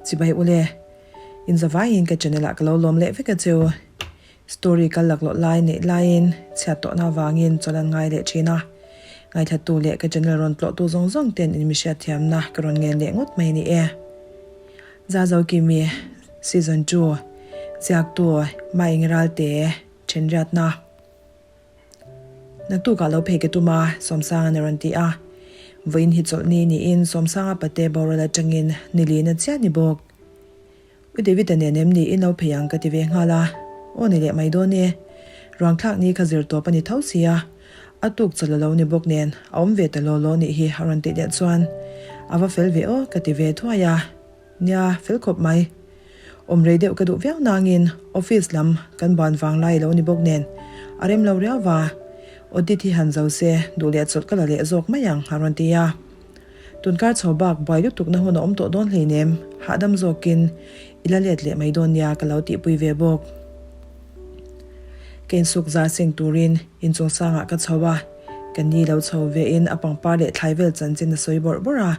Chibai ule. In zavaiin ka channel ah ka lo lawm leh vek a cheu. Story kal laklawh lai neih laiin chhiat tawhna avangin chawlh an ngai leh thin a. Ngaithlattu leh ka channel rawn tlawhtu zawng zawng ten in mi hriatthiamna ka rawn ngen leh ngawt mai a ni e. Zazokimi Season 2 Ziaktu Maingiralte Thenriatna. Naktukah lo phei ka tum a, Sawmsanga'n a rawn ti a. Vawiin hi chawlhni niin Sawmsanga pate boral atangin ni lin a chiah ni bawk. U David-a nen em ni in lo phei ang ka ti ve nghal a. Aw ni leh mai dawn e. Ruang thlak ni kha zir tawp a ni tho si a. A tuk chawlh a lo ni bawk nen a awm ve ta law law nih hi a rawn tih leh chuan a va fel ve aw ka ti ve thuai a. Nia, fel khawp mai. Awm rei deuh ka duh viau nangin office lam kan ban vang lai lo ni bawk nen a rem lo riau va. Audit hi han zo se duh leh chawlh ka la leh zawk mai ang a rawn ti a. Tunkar chho bak buai lutukna hun a awm tawh dawn hleinem, hahdam zawkin i la let leh mai dawn nia ka lo tihpui ve bawk. Ka insuk zar seng turin inchung sangah ka chho a, ka ni lo chho vein a pangpar leh thlai vel chanchin a sawi bawrh bawrh a.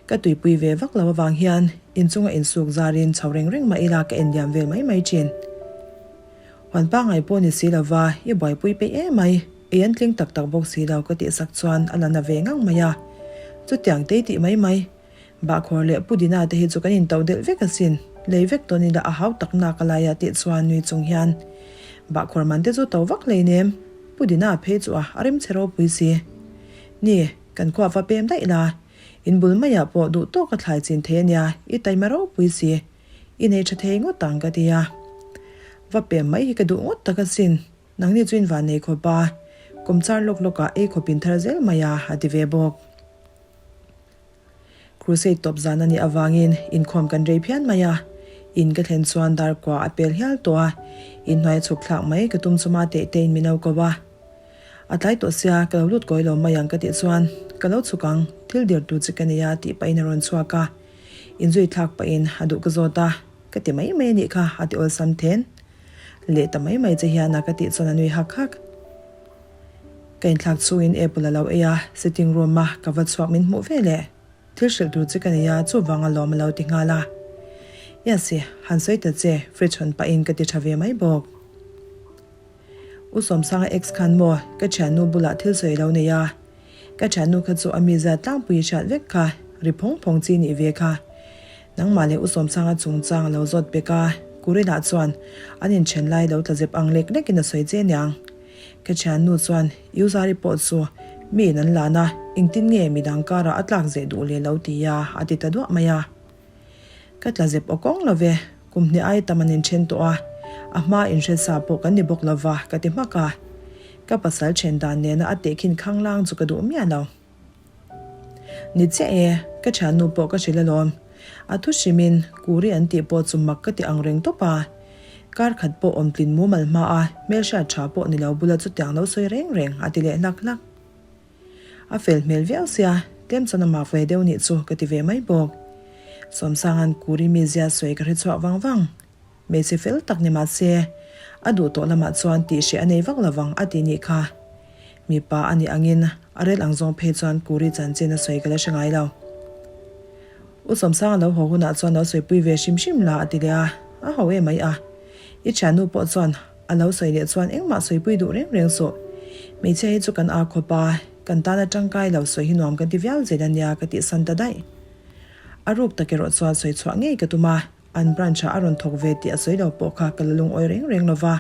Ka tuipui ve vak lo avang hian inchunga insuk zarin chho reng reng mah ila ka enliam vel mai mai thin. Huan pangngai pawh ni si lova i buaipui peih em mai, ei an tling tak tak bawk si lo ka tih sak chuan a la na ve ngang mai a. Chutiang tei tih mai mai. Bahkhawr leh Pudina te hi chu kan intoh delh vek asin, lei vek tawn ila a hau tak nak a lai a tih chuan nui chung hian Bahkhawr man te chu to vak hleinem, Pudina phei chu a a rimchhe ropui si. Ni, kan khua va pem daih la. In bul maiah pawh duh tawk a thlai chin thei a nia, i taima ropui si. I nei tha thei ngawt ang ka ti a. Va pem mai hi ka duh ngawt tak asin, nangni chu in van nei khawp a, kum char lawk lawkah ei khawp in thar zel mai a, a ti ve bawk. Crusade tawp zan a nih avangin inkhawm kan rei phian mai a, in ka thlen chuan dar kua a pel hial tawh a, inhnuai chhuk thlak mai ka tum chuma teh tein min lo ko a. A tlai tawh sia, ka lo lut kawi lo mai ang ka tih chuan, Ka lo chhuk ang, thil dir tur che ka nei a tih pahin a rawn chhuak a. Inzui thlak pahin a duh ka zawt a, ka ti mai mai a nih kha a ti awlsam then. Leh ta mai mai che hian a ka tih chuan a nui hak hak. Ka inthlak chungin apple a lo ei a, sitting room a ka va chhuak min hmuh ve leh. Thil hrilh tur che ka nei a, chuvang a lawm a lo ti nghal a. Yes, han sawi ta che, fridge hawn pahin ka ti tha ve mai bawk. U Sawmsanga ex khan maw ka thiannu bulah thil sawi lo nei a, ka thiannu kha chu a miza tlangpui hriat vek kha ri phawng phawng chi nih ve kha. Nangmah leh U Sawmsanga chungchang a lo zawt pek a, Kurilah chuan an inthen lai lo tla zep ang lek lekin a sawi che niang. Ka thiannu chuan U Zari pawh chu miin an lan a, engtin nge midang karah a tlak zeh duh leh lo ti a, a ti ta duah mai a. Ka tla zep aw kawng lo ve, kum hnih ai tam an inthen tawh a, a hma inhre sa pawh kan ni bawk lo va ka ti hmak a. Ka pasal then dan nena a tehkhin khanglang chu ka duh miah lo. Ni chiah e, ka thiannu pawh ka hrilh alawm. A thu hrimin Kuri an tih pawh chu mak ka ti ang reng tawp a. Kar khat pawh awmtlin mumal hma a, hmelhriat tha pawh ni lo bula chutiang lo sawi reng reng a ti leh hlak hlak. A fel hmel viau sia, tlem chuan a mak ve deuh nih chu ka ti ve mai bawk. Sawmsanga'n Kuri mizia sawi ka hre chhuak vang vang. Hmeichhe fel tak ni mah se, a duh tawh lamah chuan tihhreh a nei vak lo vang a ti nih kha. Mipa a nih angin a rel ang zawng phei chuan Kuri chanchin a sawi ka la hre ngai lo. U Sawmsanga lo haw hunah chuan lo sawipui ve hrim hrim la a ti leh a, a ho em mai a. I thiannu pawh chuan A lo sawi leh chuan engmah sawipui duh reng reng suh. Hmeichhia hi chu kan aa khawp a, kan tana tangkai lo sawi hi nuam kan ti viau zel a nia ka tih san ta daih. A ruk tak erawh chuan sawi chhuah ngei ka tum a, an branch ah a rawn thawk ve tih a sawi lo pawh kha ka la lungawi reng reng lo va,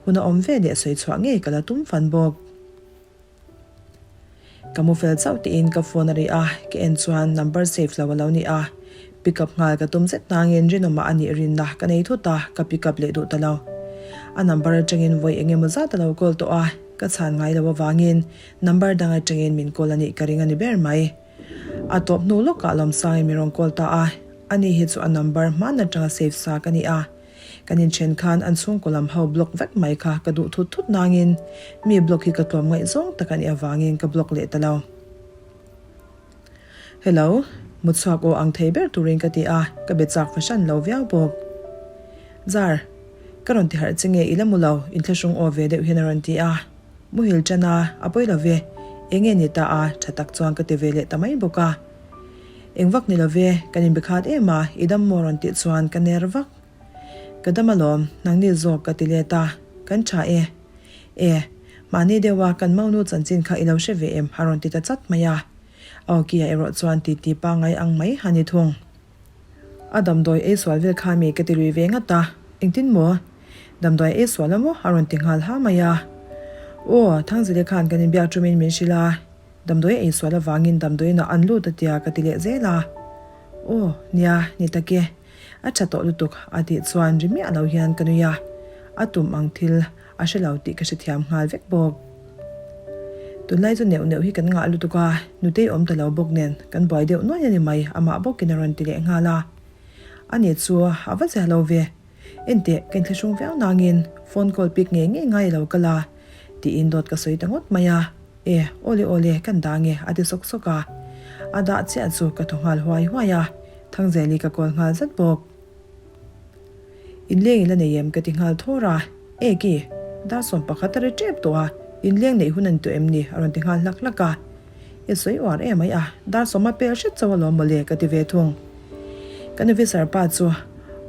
hun a awm ve leh sawi chhuah ngei ka la tum fan bawk. Ka mu fel chauh tiin ka phone a ri a, ka en chuan number save lo a lo ni a. Pick up nghal ka tum zet nangin rinawmah a nih rinna ka nei thut a, ka pick up leh duh ta lo. A number atangin vawi eng emaw zat a lo call tawh a, ka chhan ngai lo avangin number dang atangin min call a nih ka ring a ni ber mai. A tawp hnu lawkah Lawmsangin min rawn call ta a, ani hi chu a number hman atanga save sa ka ni a. Kan inthen khan an chhungkaw lam ho block vek mai kha ka duh thut thut nangin mi block hi ka tlawm ngaih zawng tak a nih avangin ka block leh ta lo. Hello, mutchhuak aw ang thei ber turin ka ti a, ka be chak fahran lo viau bawk. Zar, ka rawn ti harh che nge i la mu lo, inthlahrung aw ve deuh hian a rawn ti a. Muhil tan a, a pawi lo ve, eng nge ni ta a, tha tak chuan ka ti ve leh ta mai bawk a. Eng vak ni lo ve, kan inbe khat em a, i dam maw rawn tih chuan ka ner vak. Ka dam alawm, nangni zawk ka ti let a, kan tha e. E, mahni deuha kan maunu chanchin kha i lo hre ve em a rawn ti ta chat mai a. A awki ah erawh chuan titi pangngai ang mai a ni thung. A damdawi ei sual vel kha mi ka ti lui ve ngat a, engtin maw? Damdawi ei sual a maw? a rawn ti nghal ha mai a. Aw, Thangzile khan kan inbiak tumin min hrilh a, damdawi ei sual avangin damdawiinah an lut a tia ka ti leh zel a. Aw, nia, ni tak e. A tha tawh lutuk a tih chuan ri miah lo hian ka nui a, a tum ang thil a hre lo tih ka hrethiam nghal vek bawk. Tunlai chu neuh neuh hi kan ngah lutuk a, nutei awm ta lo bawk nen kan buai deuh nuai a ni mai amah bawkin a rawn ti leh nghal a. Ani chu a va zia lo ve, enteh ka inthlahrung viau nangin phone call pick ngei ngei ngai lo ka la tiin dawt ka sawi ta ngawt mai a. E, awle awle, kan dah nge a ti sawk sawk a. A dah chiah chu ka thaw nghal huai huai a, Thangzeli ka kawl nghal zat bawk. Inleng i la nei em ka ti nghal thawr a, E ki, dar 11 a ri tep tawh a, inleng neih hun a ni tawh em ni? a rawn ti nghal hlak hlak a. I sawi uar em mai a, dar sawma pel hret chauh alawm mawle ka ti ve thung. Kan officer pa chu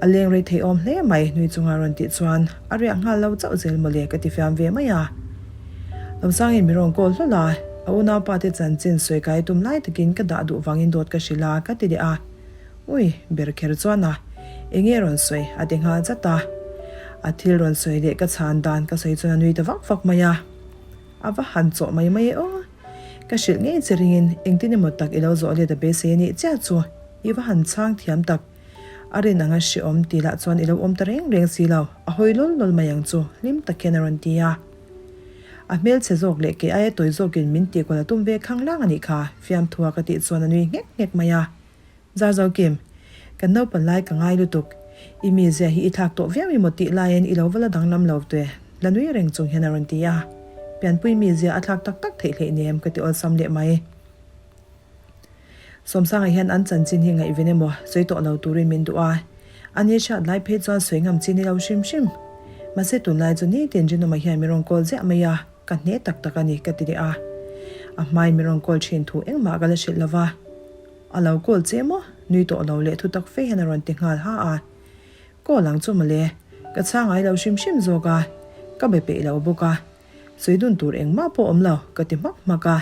a leng rei thei awm hle mai nui chunga rawn tih chuan a riah nghal lo chauh zel mawle ka ti fiam ve mai a. Lawmsangin mi rawn call hlawl a, a unaupa te chanchin sawi kai tum lai takin ka dah duh vangin dawt ka hrilh a ka ti leh a. Ui, ber kher chuan a, enge rawn sawi a ti nghal zat a. A thil rawn sawi leh ka chhan dan ka sawi chuan a nui ta vak vak mai a. A va han chawh mai mai e aw. Ka hrilh ngei che ringin engtin emaw tak i lo zawh let a beisei a nih chiah chu i va han chhang thiam tak. A rin anga hrehawm tih lah chuan i lo awm ta reng reng si lo, a hawi lawl lawl mai ang chu hlim tak hian a rawn ti a. A hmelchhe zawk leh kei aia tawi zawkin min tihkual a tum ve khang lang a nih kha, fiamthua ka tih chuan a nui nghek nghek mai a. Zarzo Kim, kan naupan lai ka ngai lutuk. I mizia hi i thlak tawh viau emaw tih laiin i lo va la danglam lo te, la nui reng chung hian a rawn ti a. Pianpui mizia a thlak tak tak theih hleih nem ka ti awlsam leh mai. Sawmsanga hian an chanchin hi ngaihven emaw sawi tawh lo turin min duh a. A ni hriat lai phei chuan sawi ngam chi ni lo hrim hrim. Mahse tunlai chu nitin Rinawma hian min rawn call ziah mai a, ka hne tak tak a ni ka ti leh a. A hmain min rawn call thin thu engmah ka la hrilh lo va. A lo call che maw? Nui tawh lo leh thutak fe hian a rawn ti nghal ha a. Call ang chu mawle, ka chhang ngai lo hrim hrim zawk a, ka be peih lo bawk a, sawi dun tur engmah pawh awm lo ka ti hmak hmak a.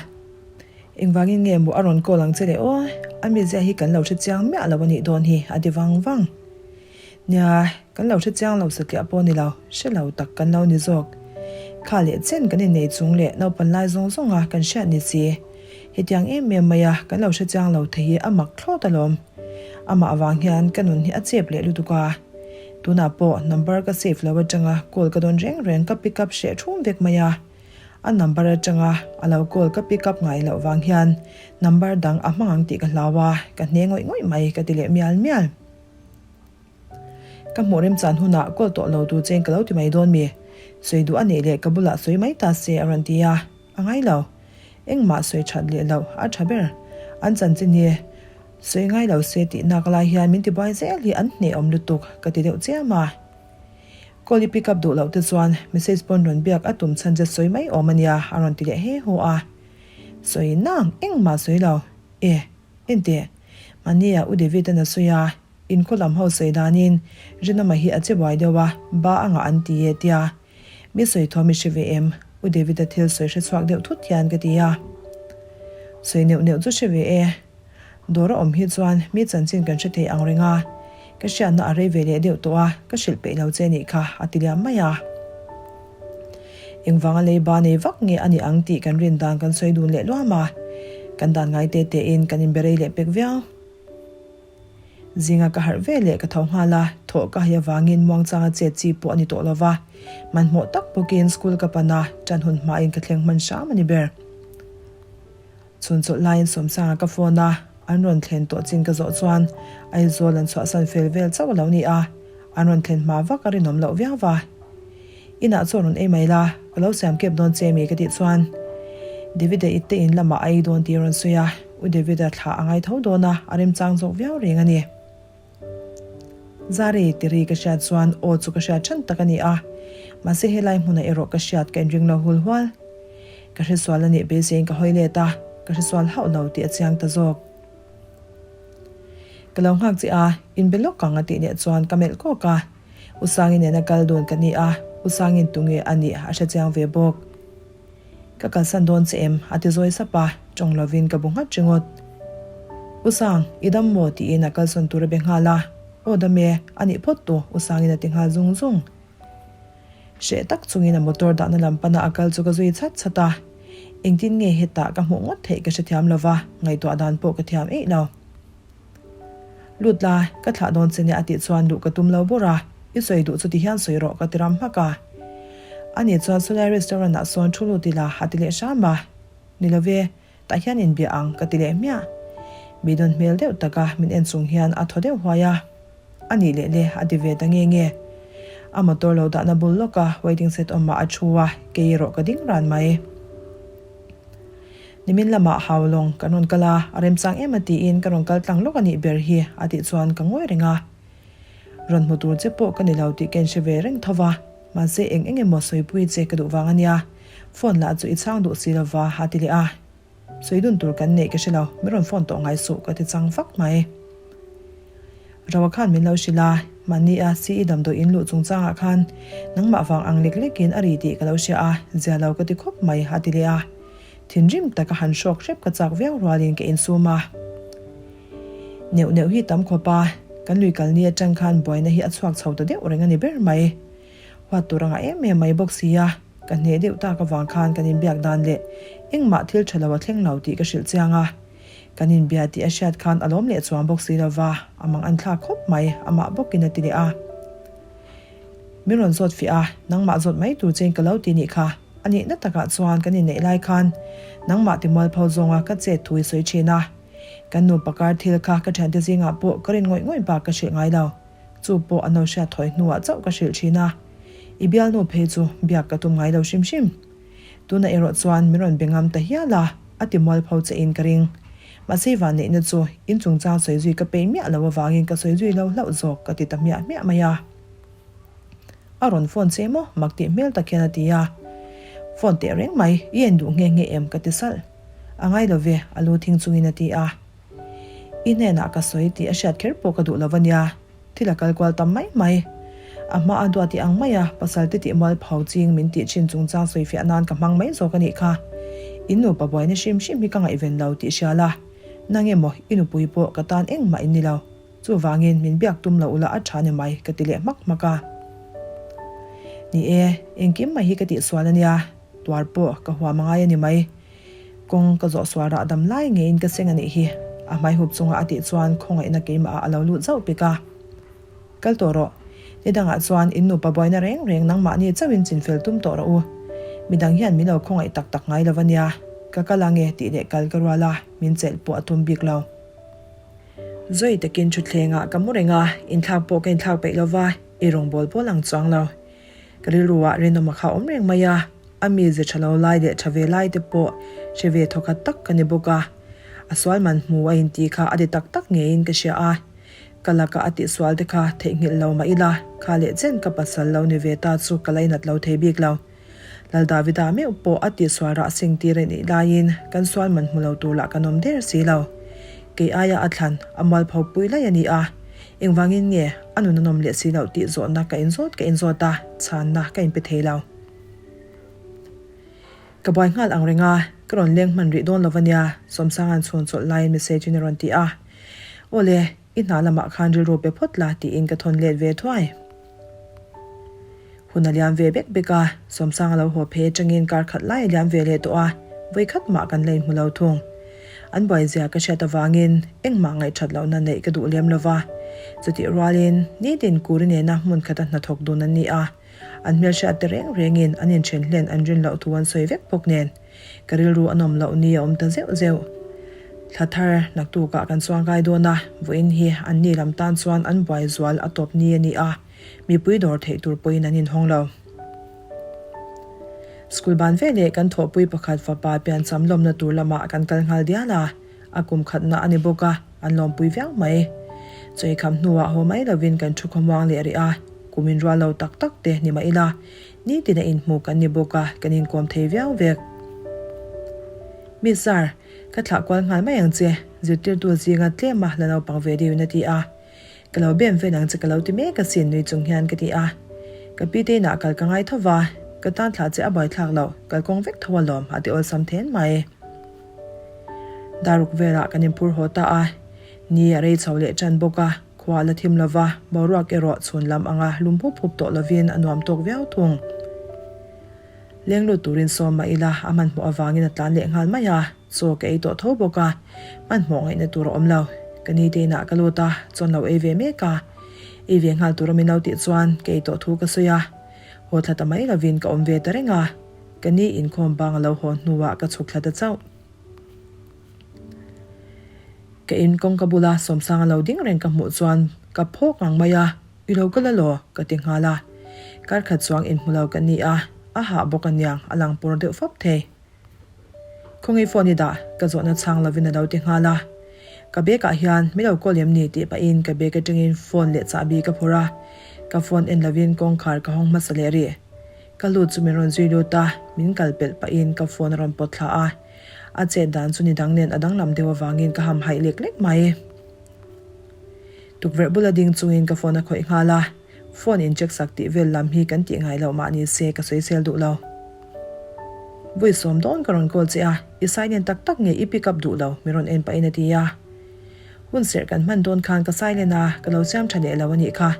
Engvangin nge maw a rawn call ang che le aw, a mizia hi kan lo hre chiang miah lo a nih dawn hi a ti vang vang. Nia, kan lo hre chiang lo satliah pawh ni lo, hre lo tak kan lo ni zawk. Kha leh chen kan innei chung leh naupan lai zawng zawnga kan hriat ni si. Hetiang em em maia kan lo hre chiang lo thei hi a mak thlawt alawm. Amah avang hian ka nun hi a chep leh lutuk a. Tunah pawh number ka save lo atanga call ka dawn reng reng ka pick up hreh thum vek mai a. A number atanga a lo call ka pick up ngai loh vang hian number dang a hmang ang tih ka hlau a, ka hne ngawih ngawih mai ka ti leh mial mial. Ka hmuh remchan hunah call tawh lo tur chein ka lo ti mai dawn mi? Sawi duh a neih leh ka bulah sawi mai ta se a rawn ti a, a ngai lo. Engmah sawi that leh loh a tha ber. An chanchin hi sawi ngai lo se tih nak lai hian min tibuai zel hi an hneh awm lutuk ka ti deuh chiam a. Call i pick up duh loh te chuan message pawn rawn biak a tum chhan che sawi mai awm a nia a rawn ti leh he haw a. Sawi nang engmah sawi lo e enteh mahnia U David an a sawi a. In khaw lam ho sawi danin Rinawma hi a che buai deuh a, ba a ngah an ti e tia. Mi sawi thawm i hre ve em? U David-a thil sawi hre chhuak deuh thut hian ka ti a. Sawi neuh neuh chu hre ve e. Dawr a awm hi chuan mi chanchin kan hre thei ang reng a, ka hriatna a rei ve leh deuh tawh a, ka hrilh peih lo che nih kha a ti liam mai a. Engvanga lei ba nei vak nge a ni ang tih kan rin dan kan sawi dun leh luam a, kan dan ngai te tein kan inbe rei leh pek viau. Zinga ka harh ve leh ka tho nghal a, thawh ka hai avangin muangchanga chet chi pawh a ni tawh lo va, hmanhmawh tak bawkin school ka pan a, ṭan hun hmain ka thleng hman hram a ni ber. Chhun chawlh laiin Sawmsanga ka phone a, an rawn thlen tawh chin ka zawh chuan Aizawl an chhuahsan fel vel chauh a lo ni a, an rawn thlen hma vak a rinawm loh viau va. Inah chuan rawn ei mai la, ka lo siam kep dawn che mi ka tih chuan David-a i te in lamah a ei dawn tih a rawn sawi a, U David-a thla a ngai tho dawn a, a remchang zawk viau reng a ni. Zari ti ri ka hriat chuan aw chu ka hriat than tak a ni a, mahse helai hmunah erawh ka hriat ka inring lo hul hual. Ka hresual a nih beiseiin ka hawi let a, ka hresual hauh lo tih a chiang ta zawk. Ka lo nghak che a, inbe lawk ang a tih leh chuan ka melh kawk a. U Sangi nena kal dun ka ni a, U Sangi'n tunge a nih a hrechiang ve bawk. Ka kalsan dawn che em? a ti zawi sap a, tawng lovin ka bu nghat ringawt. U Sang, i dam maw? tiin a kalsawn tur a be nghal a. Aw dam e, a nih phawt tu, U Sangin a ti nghal zung zung. Hreh tak chungin a motor dahna lam pana a kal chu ka zui chhat chhat a. Engtin nge hetah ka hmuh ngawt theih ka hrethiam lova, ngaihtuah dan pawh ka thiam eih lo. Lut la, ka thlah dawn che nia a tih chuan luh ka tum lo bawr a, i sawi duh chu ti hian sawi rawh ka ti ram hmak a. Ani chuan Sawlai restaurant ah sawn thu lut ila a ti leh hram a, Ni lo ve, tah hian inbia ang ka ti leh hmiah. Mi dawn hmel deuh taka min en chung hian a thaw deuh huai a, A nih leh le a ti ve ta nge nge. A motor lo dahna bul lawka waiting shed awmah a thu a, kei erawh ka ding ran mai. Nimin lamah hau lawng kan rawn kal a, a remchang em a tiin ka rawn kal tlang lawk a nih ber hi a tih chuan ka ngawi reng a. Rawn hmu tur che pawh ka ni lo tih ka inhre ve reng tho va, mahse eng eng emaw sawipui che ka duh vang a nia, phone lah chu i chhang duh si lova a ti leh a. Sawi dun tur kan neih ka hre lo, min rawn phone tawh ngai suh ka ti chang vak mai. Roa khan min lo hrilh a, mahni a CE damdawi in luh chungchangah khan nangmah vang ang lek lekin a ri tih ka lo hria a, zia lo ka ti khawp mai a ti leh a. Thinrim taka han hrawk hrep ka chak viau rualin ka insum a. Neuh neuh hi tam khawp a, kan lui kalni atang khan buaina hi a chhuak chho ta deuh reng a ni ber mai. Huat tur anga em em mai bawk si a, ka hneh deuh tak avang khan kan inbiak dan leh engmah thil tha lo a thleng lo tih ka hrilh chiang a. Kan inbia tih a hriat khan a lawm leh chuang bawk si lova, a mang an thlak khawp mai, amah bawkin a ti leh a. Min rawn zawt fiah a, nangmah zawt mai tur chein ka lo ti nih kha. A nihna takah chuan kan inneih lai khan nangmah timualpho zawnga ka chet thu i sawi thin a. Kan nupa kar thil kha ka thiante zingah pawh ka rin ngawih ngawih bak ka hrilh ngai lo. Chu pawh a no hriat thawi hnuah chauh ka hrilh thin a. I bialnu phei chu biak ka tum ngai lo hrim hrim. Tunah erawh chuan min rawn be ngam ta hial a, a ti mualpho che in ka ring. Mahse i vanneihna chu in chungchang sawi zui ka peih miah lo avangin ka sawi zui lo hlauh zawk ka ti ta hmiah hmiah mai a. A rawn phone che maw? Mak tih hmel tak hian a ti a. Phone teh reng mai, i en duh nghe nghe em? ka ti salh. A ngai lo ve, a lu thing chungin a ti a. I hnenah ka sawi tih a hriat kher pawh ka duh lo a nia. Thil a kal kual tam mai mai. A hma a duat i ang mai a, pasal te tih mual phau ching min tih thin chungchang sawifiah nan ka hmang mai zawk a nih kha. In nupa buaina hrim hrim hi ka ngaihven lo tih hria la. Nang emaw, i nupui pawh ka tan engmah in ni lo. Chuvangin min biak tum lo ula a tha ni mai ka ti leh hmak hmak a. Ni e, engkim mai hi ka tihsual a nia, tuar pawh ka huam a ngai a ni mai. Kawng ka zawh sual rah dam lai ngeiin ka seng a nih hi, a hmai hup chunga a tih chuan khawngaihna keimah ah a lo lut zauh pek a. Kal tawh rawh. Ni dangah chuan in nupa buaina reng reng nangmahni chauhin chinfel tum tawh rawh u. Midang hian min lo khawngaih tak tak ngai lo a nia. Ka kal ang e tih leh kal ka rual a, min chelh pawh a tum bik lo. Zawi takin thutthlengah ka mu reng a, inthlak pawh ka inthlak peih lo va, i rawngbâwl pawl ang chuang lo. Ka rilruah rinawma kha awm reng mai a, a mize tha lo lai leh tha ve lai te pawh hre ve thawkhat tak ka ni bawk a. A sual man hmu a inti kha a ti tak tak ngeiin ka hria a, ka laka a tihsual te kha theihnghilh lo mah ila, kha leh chen ka pasal lo ni ve ta chu ka lainat lo thei bik lo. Lal Davida meuh pawh a tihsual rah sing tir a nih laiin kan sual man hmu lo tur lah kan awm der si lo. Kei aia a thlan, a mualpho pui lai a ni a. Engvangin nge a nun a nawm leh si loh tih zawhna ka inzawt ka inzawt a, chhanna ka inpe thei lo. Ka buai nghal ang reng a, ka rawn leng hman rih dawn lo va nia, Sawmsanga'n chhun chawlh laiin message in a rawn ti a. Awle, i hna lamah khan rilru pe phawt la tiin ka thawn let ve thuai. Hun a liam ve bek bek a, Sawmsanga lo haw phei atangin kar khat lai a liam ve leh tawh a, vawi khat mah kan la inhmu lo thung. An buai zia ka hriat avangin engmah ngaihthat lohna neih ka duh lem lo va. Chutih rualin nitin Kuri nena hmun khata hnathawk dun an ni a, an hmelhriat te reng rengin an inthen hlen an rin loh thu an sawi vek bawk nen ka rilru a nawm loh ni a awm ta zeuh zeuh. Thla thar naktukah kan chuangkai dawn a, vawiin hi anni lam tan chuan an buai zual a tawp ni a ni a. Mipui dawr theih tur pawhin an inhawng lo. School ban veleh kan thawhpui pakhat fapa piancham lawmna tur lamah kan kal nghal dial a, a kum khatna a ni bawk a, an lawmpui viau mai. Chawikham hnuah haw mai lovin kan thu khawmuang leh rih a, kum inrual lo tak tak te ni mah ila, nitin a inhmu kan ni bawk a, kan inkawm thei viau vek. Miss Sir, ka thlah kual nghal mai ang che. Zirtirtu zinga tlem a la naupang ve deuhin a ti a. Ka lo bem vel ang che ka lo ti mek asin nui chung hian ka ti a. Ka pi te inah kal ka ngai tho va, ka tan thlah che a buaithlak loh, kalkawng vek tho alawm a ti awlsam then mai. Daruk velah kan inphur haw ta a, ni a rei chho leh tan bawk a, khua a la thim lo va, boruak erawh chhun lam anga lum hup hup tawh lovin a nuam tawk viau thung. Leng lut turin sawm mah ila a hmanhmawh avangin a tlan leh nghal mai a, chaw ka ei tawh tho bawk a, hmanhmawh ngaihna tur a awm lo. Ka ni te inah ka lut a, chawn lo ei ve mek a, ei ve nghal tura min lo tih chuan ka ei tawh thu ka sawi a, haw thla ta mai lovin ka awm ve ta reng a, ka ni inkhawm bang a lo haw hnuah ka chhuk thla ta chauh. Ka in kawngka bula Sawmsanga lo ding reng ka hmuh chuan ka phawk ngang mai a. I lo kal alaw? ka ti nghal a. Kar khat chuang inhmu lo ka ni a, a hah bawk aniang, a lang pawr deuh fap thei. Khawngaih phone i dah? ka zawhna chhang lovin a lo ti nghal a. Ka bag ah hian mi lo call em ni tih pahin ka bag atangin phone leh chahbi ka phawrh a, ka phone en lovin kawngkhar ka hawng hmasa leh rih. Ka lut chu min rawn zui lut a, min kal pelh pahin ka phone a rawn pawt thla a. A chet dan chu ni dang nen a danglam deuh avangin ka hamhaih lek lek mai. Tukverh bula ding chungin ka phone a khawih nghal a, phone in check sak tih vel lam hi kan tih ngai loh mah ni se ka sawisel duh lo. Vawi sawm dawn ka rawn call che a, i silent tak tak nge i pick up duh lo min rawn en pahin a ti a. Hun serh kan hman dawn khan ka silent a, ka lo siam tha leh lo a nih kha.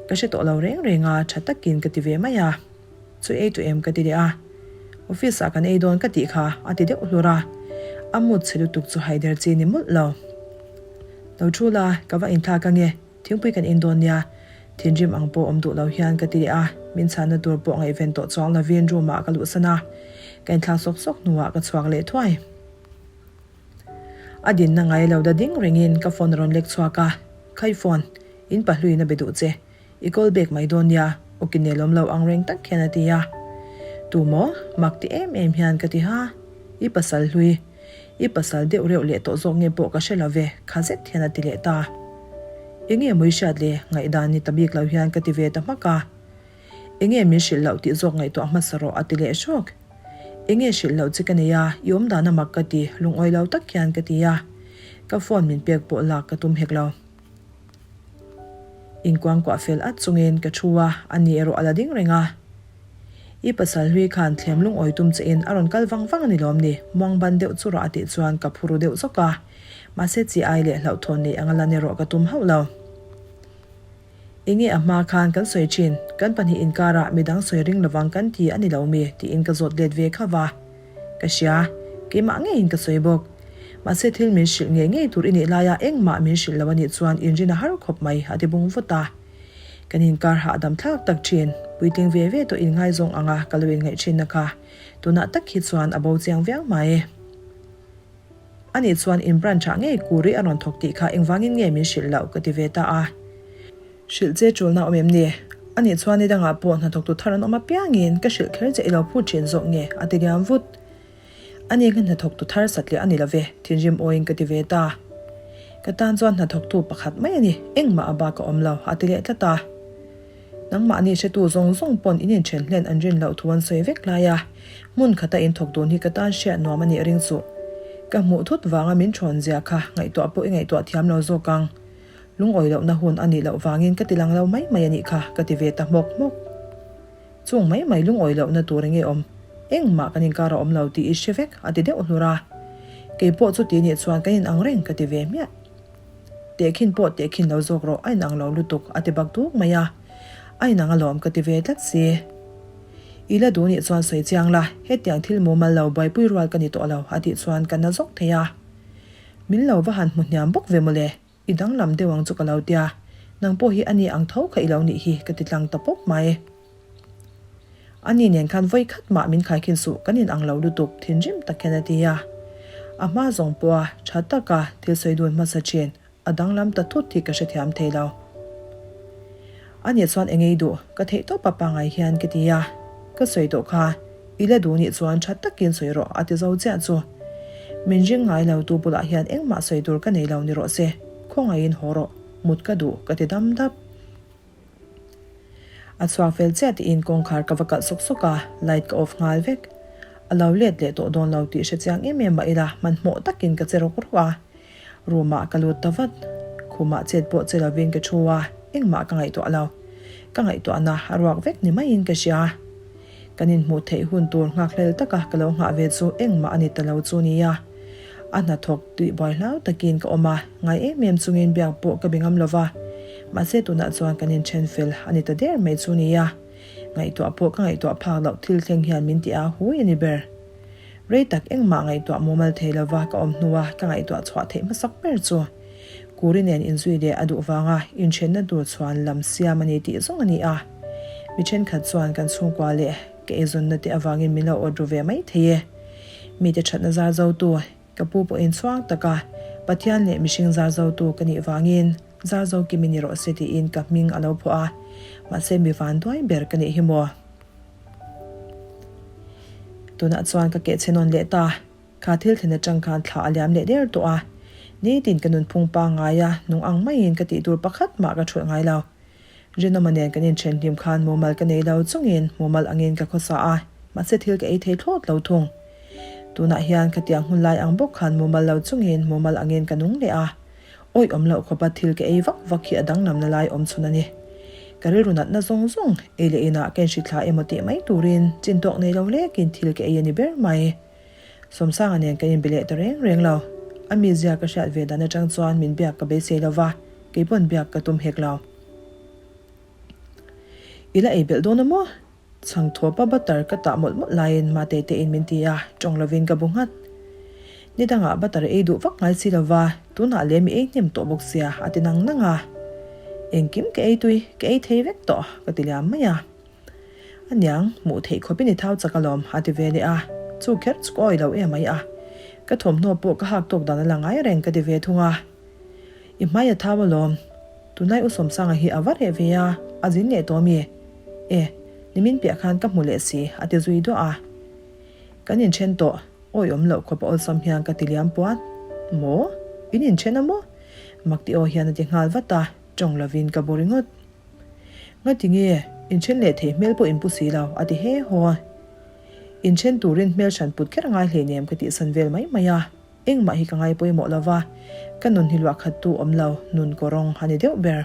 Ka hre tawh lo reng reng a, tha takin ka ti ve mai a. Chu ei tu em ka ti leh a. Office ah kan ei dawn ka tih kha a ti deuh hlur a. A mood chhe lutuk chu haider chi ni mawlh lo. Lo thu la, ka va inthlak ange, thingpui kan in dawn nia. Thinrim ang pawh awm duh lo hian ka ti leh a, min chhanna tur pawh ngaihven tawh chuang lovin room ah ka luhsan a. Ka inthlak sawk sawk hnuah ka chhuak leh thuai. A dinna ngai lo da ding rengin ka phone a rawn lek chhuak a, Khai phone, in pahluin a be duh che. I call back mai dawn nia, awki nelawm lo ang reng tak hian a ti a. Tu maw? Mak ti em em hian ka ti ha. I pasal hlui. I pasal deuh reuh leh tawh zawk nge pawh ka hre lo ve, kha zet hian a ti leh ta. Enge mawi hriat le, ngaihdan ni ta bik lo hian ka ti ve ta hmak a. Enge min hrilh loh tih zawk ngaihtuah hmasa rawh a ti leh hrawk. Enge hrilh loh che ka nei a, i awmdan a mak ka ti, lungawi lo tak hian ka ti a. Ka phone min pek pawh lak ka tum hek lo. Inkuangkuah fel at chungin ka thu a, ani erawh a la ding reng a. I pasal hlui khan thlem lungawi tum che in a rawn kal vang vang a ni lawm ni? Muang ban deuh chu rawh a tih chuan ka phuru deuh zawk a. Mahse chi ai leh hlauhthawn nei anga lan erawh ka tum hauh lo. Enge a hma khan kan sawi thin, kan pahnih inkarah midang sawi ring lovang kan ti a ni lo mi? tiin ka zawt let ve khauh a. Ka hria, keimah ngeiin ka sawi bawk. Mahse thil min hrilh ngei ngei tur i nih laia engmah min hrilh lo a nih chuan inrin a har khawp mai, a ti bung vut a. Kan inkar hahdam thlak tak thin, puitling ve ve tawh inngaizawng anga ka lo inngaih thinna kha tunah tak hi chuan a bo chiang viau mai. Anih chuan in branch ah ngei Kuri a rawn thawk tih kha engvangin nge min hrilh loh ka ti ve ta a. Hrilh che tulna awm em ni? Anih chuan ni dangah pawh hnathawktu thar an awm apiangin ka hrilh kher che i lo phut thin zawk nge? a ti liam vut. Ani kha hnathawktu thar satliah a ni lo ve, thinrim awiin ka ti ve ta. Ka tan chuan hnathawktu pakhat mai a ni, engmah a bak a awm lo, a ti leh tlat a. Nangmahni hretu zawng zawng pawn in inthen hlen an rin loh thu an sawi vek lai a, hmun khata in thawk dun hi ka tan hriat nuam a nih ring suh. Ka hmuh thut vanga min thawn zia kha ngaihtuah pawh i ngaihtuah thiam lo zawk ang. Lungawi lohna hun a nih loh vangin ka ti lang lo mai mai a nih kha ka ti ve ta hmawk hmawk. Chung mai mai lungawi lohna tur enge awm? Engmah kan inkar a awm lo tih i hre vek a ti deuh hlur a. Kei pawh chuti nih chuan kan inang reng ka ti ve hmiah. Tehkhin pawh tehkhin lo zawk rawh, a inang lo lutuk, a ti bak duk mai a. A inang alawm ka ti ve tlat si. I la duh nih chuan sawi chiang la, hetiang thil mumal lo buaipui rual ka ni tawh lo, a tih chuan ka na zawk thei a. Min lo va han hmu hniam bawk ve mawle, i danglam deuh ang chu ka lo tia, nang pawh hi ani ang tho kha i lo nih hi ka ti tlang ta pawp mai. Ani nen khan vawi khat mah min khaikhin suh kan in ang lo lutuk thinrim tak hian a ti a. A hma zawng pawha tha taka thil sawi dun hmasa thin a danglam ta thut hi ka hrethiam thei lo. Ani chuan eng ei duh ka theih tawp a pangai hian ka ti a. Ka sawi tawh kha i la duh nih chuan tha takin sawi rawh a ti zo chiah chu. Min ring ngai lo tu bulah hian engmah sawi tur ka nei lo ni rawh se, khawngaihin haw rawh, mut ka duh ka ti dam dap. A chhuak fel chiah tiin kawngkhar ka va kalh sawk sawk a, light ka off nghal vek. A lo let leh tawh dawn lo tih hre chiang em em mah ila hmanhmawh takin ka che rawk rawk a. Room ah ka lut ta vat. Khumah chet pawh che lovin ka thu a, engmah ka ngaihtuah lo. Ka ngaihtuahna a ruak vek ni maiin ka hria. Kan inhmuh theih hun tur nghakhlel taka ka lo nghah ve chu engmah a ni ta lo chu nia. A hnathawk tih buai hlau takin ka awm a, ngai em em chungin biak pawh ka be ngam lo va. Mahse tunah chuan kan inthen fel a ni ta der mai chu nia. Ngaihtuah pawh ka ngaihtuah phak loh thil thleng hian min ti a hui a ni ber. Rei tak engmah ngaihtuah mumal thei lova ka awm hnua ka ngaihtuah chhuah theih hmasak ber chu Kuri nen inzui leh a duh vanga inthenna tur chhuan lam siam a ni tih zawng a ni a. Mi thenkhat chuan kan chhungkua leh ka eizawnna te avangin min lo awt ru ve mai thei e. Mite thatna zar zotu ka pu pawhin chhuang taka Pathian leh mihring zar zotu ka nih vangin zar zo kim i ni rawh se tiin ka hming a lo phuah a, mahse mi vanduai ber ka nih hi maw? Tunah chuan ka keh chhe nawn leh ta. Kha thil thlen atang khan thla a liam leh der tawh a. Nitin ka nunphung pangngai a, nung ang maiin ka tih tur pakhat mah ka thulh ngai lo. Rinawma nen kan inthen hlim khan mumal ka nei lo chungin mumal angin ka khawsa a, mahse thil ka ei thei thlawt lo thung. Tunah hian khatiang hun lai ang bawk khan mumal lo chungin mumal angin ka nung leh a. Awih awm loh khawpa thil ka ei vak vak hi a danglamna lai awm chhun a ni. Ka rilru natna zawng zawng ei leh inah ka inhri thla emaw tih mai turin chin tawk nei lo lekin thil ka ei a ni ber mai. Sawmsanga nen kan inbe leh ta reng reng lo. A mizia ka hriat ve dan atang chuan min biak ka beisei lo va, kei pawn biak ka tum hek lo. I la ei belh dawn a maw? Chhang thawpa butter ka tah mawlh mawlh laiin mate te in min ti a, tawng lovin ka bu nghat. Ni dangah butter ei duh vak ngai si lova, tunah leh mi ei hnem tawh bawk sia a ti nang nang a. Engkim ka ei tui, ka ei thei vek tawh ka ti liam mai a. Aniang, hmuh theih khawpin i thau chak alawm a ti ve leh a, chu kher chu ka awih lo em mai a. Ka thawmhnaw pawh ka hak tawk dan a la ngai reng ka ti ve thung a. I hmai a thau alawm. Tunlai U Sawmsanga hi a va reh ve a, a zin leh tawh mi? E, nimin piah khan ka hmu leh si, a ti zui duah a. Kan inthen tawh, awi awm loh khawp a awlsam hian ka ti liam puat. Maw? In inthen a maw? Mak ti aw hian a ti nghal vat a, tawng lovin ka bu ringawt. Ngati nge, inthen leh thei hmel pawh inpu si lo, a ti he haw a. Inthen turin hmel hran put kher a ngai hleinem ka tihsan vel mai mai a. Engmah hi ka ngai pawimawh lo va, ka nun hi luah khat tu awm lo, nun kawrawng a ni deuh ber.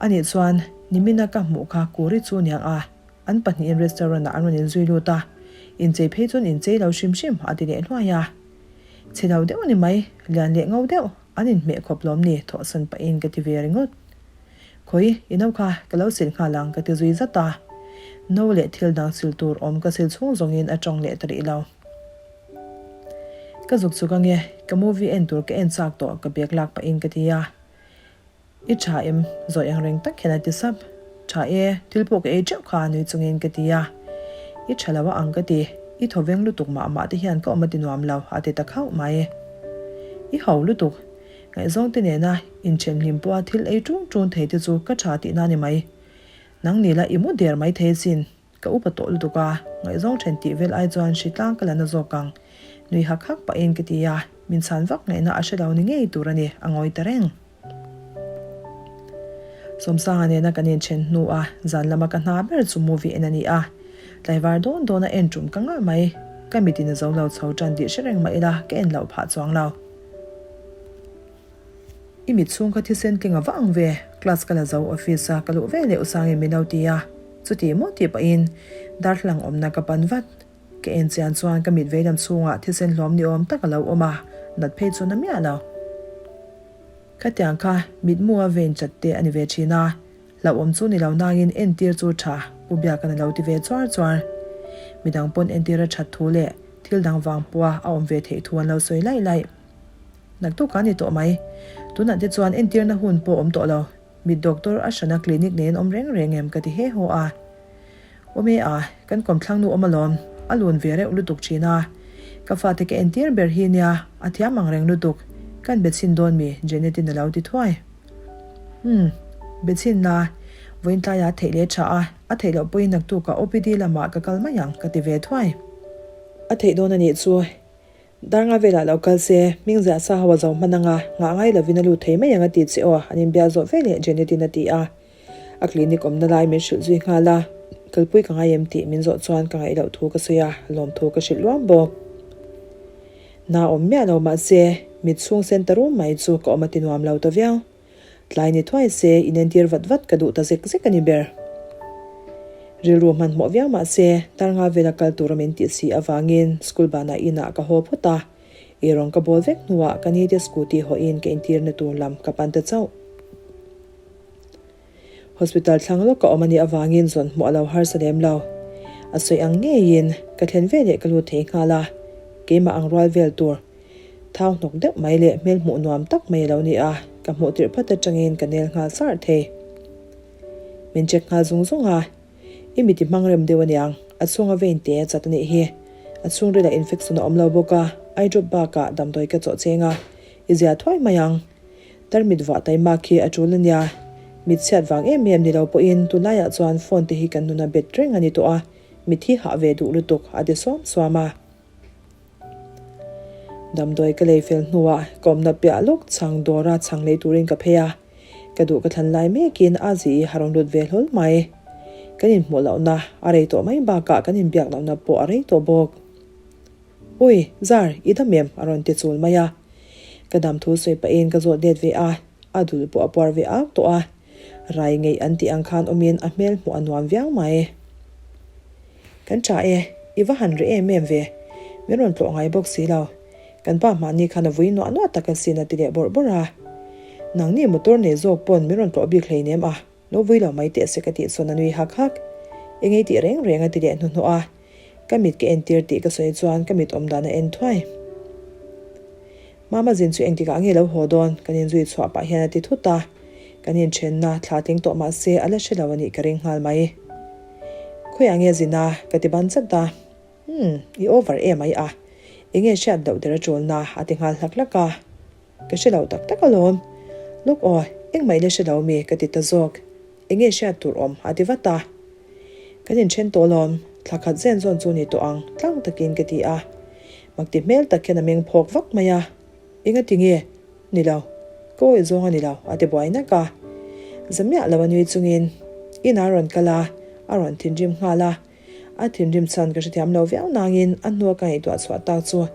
Anih chuan, nimina ka hmuh kha Kuri chu niang a, an pahnihin restaurant ah an rawn inzui lut a, inchei phei chuan inchei lo hrim hrim a ti leh hluai a. Chhe lo deuh a ni mai, lian leh ngo deuh, an inhmeh khawp lawm ni thawhsan pahin ka ti ve ringawt. Khawi, i no kha ka lo sil nghal ang ka ti zui zat a. No leh thil dang sil tur awm ka sil chhung zawngin a tawng leh ta rih lo. Ka zuk chuk ange, ka movie en tur ka en chak tawh ka bag lak pahin ka ti a. I tha em? Zawi ang reng tak hian a ti sap. Tha e, thil pawh ka ei teuh kha nui chungin ka ti a. I tha lo a ang ka ti, i thaw veng lutuk mah mah te hian ka awm a ti nuam lo a ti ta khauh mai. I ho lutuk, ngaihzawng te nena inthen hlim pawha thil ei tung tung thei te chu ka tha tihna a ni mai. Nang ni la i mu der mai thei sin. Ka upa tawh lutuk a, ngaihzawng then tih vel ai chuan hri tlang ka la na zawk ang. Nui hak hak pahin ka ti a, min chhan vak ngaihna a hre lo ni ngei tur a ni, a ngawi ta reng. Sawmsanga nena kan inthen hnu a, zan lama ka hna ber chu movie en a ni a. Tlaivar dawn dawn a en tum ka ngah mai. Ka mitin a zo lo chho tan tih hre reng mah ila ka en loh phah chuang lo. I mit chhung kha thisen tling a va ang ve, class ka la zo office a ka luh ve leh Usangin min lo ti a, chuti maw tih pahin darthlalang awmna ka pan vat. Ka en chian chuan ka mit veilam chhungah thisen hlawm ni awm tak a lo awm a, nat phei chu na miah lo. Khatiang kha mitmu a vein chat te a ni ve thin a, hlauhawm chu ni lo nangin entir chu tha Pu Biaka'n a lo ti ve chuar chuar. Midang pawn entir a that thu leh thil dang vang pawha a awm ve theih thu an lo sawi laih laih. Naktuk a ni tawh mai. Tunah te chuan entirna hun pawh awm tawh lo. Mit doctor a hrana clinic nei an awm reng reng em ka ti he haw a. Awm e a, kan kawmthlang nu awm alawm, a lun ve reuh lutuk thin a. Ka fate ka entir ber hi nia, a thiam ang reng lutuk. Kan be chhin dawn mi, Janet in a lo ti thuai. Umm, be chhin la, vawiin tlaiah a theih leh tha a, a theih loh pawhin naktukah OPD lamah ka kal mai ang ka ti ve thuai. A theih dawn a nih chu. Darnga velah lo kal se, hming ziah sa ho a zo hman anga, nghah ngai lovin a lut thei mai ang a ti che aw, an inbiak zawh ve leh Janet-in a ti a. A clinic awmna lai min hrilh zui nghal a, kalpui ka ngai em tih min zawh chuan ka ngaih loh thu ka sawi a, lawmthu ka hrilh luam bawk. Na awm miah lo mahse, Mit chhung sen ta rum mai chu ka awm a ti nuam lo ta viau. Tlai ni thuai se inentir vat vat ka duh ta zek zek a ni ber. Rilru hmanhmawh viau mah se, Tarnga vela kal tura min tih si avangin school banah inah ka haw phawt a. Eirawng ka bawl vek hnuah ka nite scooty hawhin ka intirna tur lam ka pan ta chauh. Hospital thlang lawk ka awm a nih avangin zawn hmuh a lo harsa lem lo. A sawi ang ngeiin ka thlen veleh ka lut thei nghal a, keimah ang rual vel tur thau hnawk deuh mai leh hmel hmuh nuam tak mai a lo ni a, ka hmuh tirh phat atangin ka nel nghal sar thei. Min check nghal zung zung a, I mit i hmang rem deuh aniang, a chhunga vein te a chat a nih hi. A chhungrilah infection a awm lo bawk a, eye drop bakah damdawi ka chawh cheng a, i zia thuai mai ang. Tarmit vah taimak hi a tul ania. Mit chhiat vang em em ni lo pawhin tunlaiah chuan phone te hi kan nuna bet reng a ni tawh a, mit hi hah ve duh lutuk a ti suam suam a. Damdawi ka lei fel hnuah ka awmna piah lawk chhang dawra chhang lei turin ka phei a, ka duh ka thlan lai mekin a zi i a rawn lut ve hlawl mai. Kan inhmuh lohna a rei tawh mai bakah kan inbiak lohna pawh a rei tawh bawk. Ui, Zar, i dam em? a rawn ti chul mai a. Ka dam thu sawi pahin ka zawt let ve a, a dul pawh a puar ve ak tawh a. Rai ngeih an tih ang khan awmin a hmel hmuh a nuam viau mai. Kan tha e, i va han reh em em ve. Min rawn tlawh ngai bawk si lo. Kan pa mahni khan a vui nuah nuah tak asin a ti leh bawrh bawrh a. Nangni motor nei zawk pawn min rawn tlawh bik hleinem a. Lo vui lo mai teh se ka tih chuan a nui hak hak. Eng ei tih reng reng a ti leh hnuhnawh a. Ka mit ka entir tih ka sawi chuan ka mit awm dan a en thuai. Mama zin chu engtikah nge lo haw dawn? Kan inzui chhuah pah hian a ti thut a. Kan inthenna thla tling tawh mah se a la hre lo a nih ka ring nghal mai. Khawiah nge zin a? Ka ti ban chat a. Umm, i over em ai a. Enge hriat loh der a ṭulna? A ti nghal hlak hlak a. Ka hre lo tak tak alawm. Lawk aw, engmah i la hre lo mi? Ka ti ta zawk. Enge hriat tur awm? A ti vat a. Kan inthen tawh alawm, thla khat zen zawn chu ni tawh ang, tlang takin ka ti a. Makti hmel tak hian a meng phawk vak mai a. Engati nge? Ni lo. Ka awih zawng a ni lo, a ti buai nak a. Za miah lo a nui chungin inah a rawn kal a, a rawn thinrim nghal a. A thinrim chhan ka hrethiam lo viau nangin a hnua ka ngaihtuah chhuah tak chu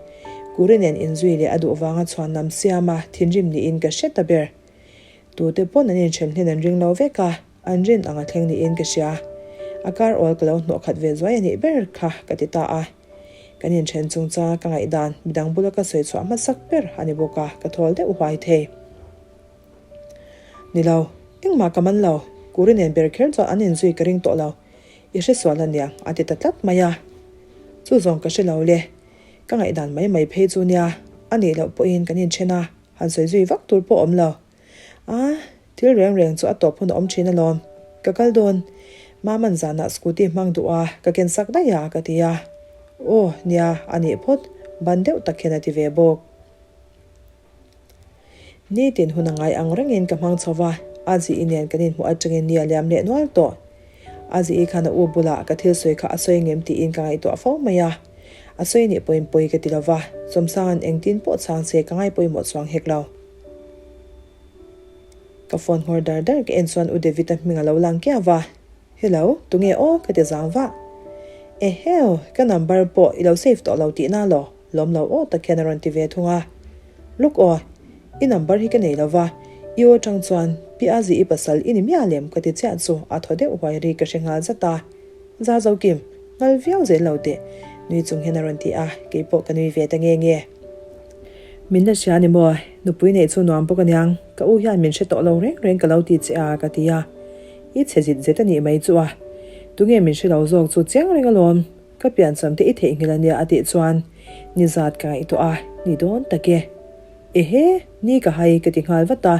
Kuri nen inzui leh a duh vanga chhuan lam siam a thinrim niin ka hre ta ber. Tute pawn an inthen hlen an ring lo vek a, an rin ang a thleng niin ka hria. A kar awl ka lo hnawh khat ve zuai a nih ber kha ka ti ta a. Kan inthen chungchanga ka ngaihdan midang bula ka sawi chhuah hmasak ber a ni bawk a, ka thawl deuh huai thei. Ni lo, engmah ka man lo, Kuri nen ber kher chuan an inzui ka ring tawh lo. I hre sual a nia, a ti ta tlat mai a. Chu zawng ka hre lo le. Ka ngaihdan mai mai phei chu nia, a nih loh pawhin kan inthen a, han sawi zui vak tur pawh awm lo. A, thil reng reng chu a tawp hun a awm thin alawm. Ka kal dawn. Maman zanah scooty hmang duh a, ka ken sak daih a, ka ti a. Aw, nia, a nih phawt, ban deuh tak hian a ti ve bawk. Nitin hun a ngai ang rengin ka hmang chho va, a zi-i nen kan inhmuh atangin ni a liam leh nual tawh. A zi-i khan a u bulah ka thil sawi kha a sawi ngem tiin ka ngaihtuah fo mai a. A sawi nih pawhin pawi ka ti lo va, Chawmsanga'n engtin pawh chhang se ka ngai pawimawh chuang hek lo. Ka phone nghawr dar dar ka en chuan U David-a hming a lo lang kiau va, Hello, tunge aw? ka ti zang vah. Eheu, ka number pawh i lo save tawh lo tihna law? Lawm lo aw tak hian a rawn ti ve thung a. Look aw, i number hi ka nei lo va, i aw tang chuan Pi Azi i pasal i ni miah lem ka ti chiah chu a thaw deuh huai ri ka hre nghal zat a. Za zo Kim, nghal viau zel lo teh, nui chung hian a rawn ti a, kei pawh ka nui ve ta nge nge. Min la hria ni maw, nupui neih chu nuam bawk aniang, ka u hian min hre tawh lo reng reng ka lo ti che a ka ti a. I chhe zit zet a nih mai chu a, tunge min hre lo zawk chu chiang reng alawm. Ka piancham te i theihnghilh a nia a tih chuan ni zat ka ngaihtuah a, ni dawn tak e. Ehe, ni ka hai ka ti nghal vat a,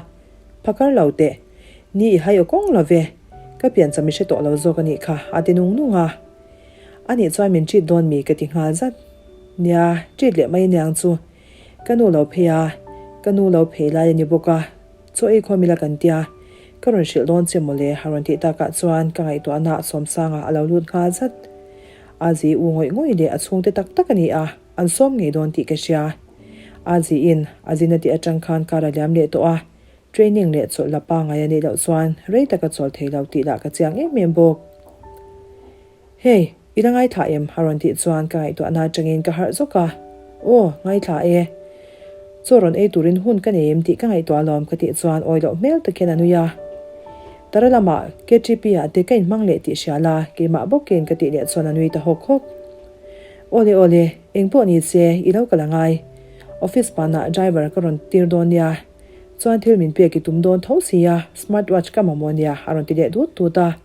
phakar lo teh. Ni i hai aw kawng lo ve, ka piancham i hre tawh lo zawk a nih kha a ti nung nung a. A nih chuan min treat dawn mi ka ti nghal zat. Nia, treat leh mai aniang chu. Ka nu lo phei a, ka nu lo phei lai a ni bawk a. Chaw ei khawm ila kan tia, ka rawn hrilh dawn che mawle a rawn tih takah chuan ka ngaihtuahna Sawmsanga a lo lut nghal zat. A zi u ngawih ngawih leh a chhungte tak tak a ni a, an sawm ngei dawn tih ka hria. A ziin a zin a tih atang khan kar a liam leh tawh a, training leh chawlh la pangai a nih loh chuan rei taka chawl thei lo tih lah ka chiang em em bawk. Hey, i la ngaithla em? a rawn tih chuan ka ngaihtuahna atangin ka harh zawk a. Aw, ngaithla e. Chaw rawn ei turin hun ka nei em tih ka ngaihtuah alawm ka tih chuan awi loh hmel tak hian a nui a. Tara lamah KTP ah te ka inhmang leh tih hria la, keimah bawkin ka tih leh chuan a nui ta hawk hawk. Awle awle, engpawh ni se, i lo kal a ngai. Office panah driver ka rawn tir dawn nia. Chuan thil min pek i tum dawn tho sia, smart watch ka mamawh nia a rawn ti leh dut dut a.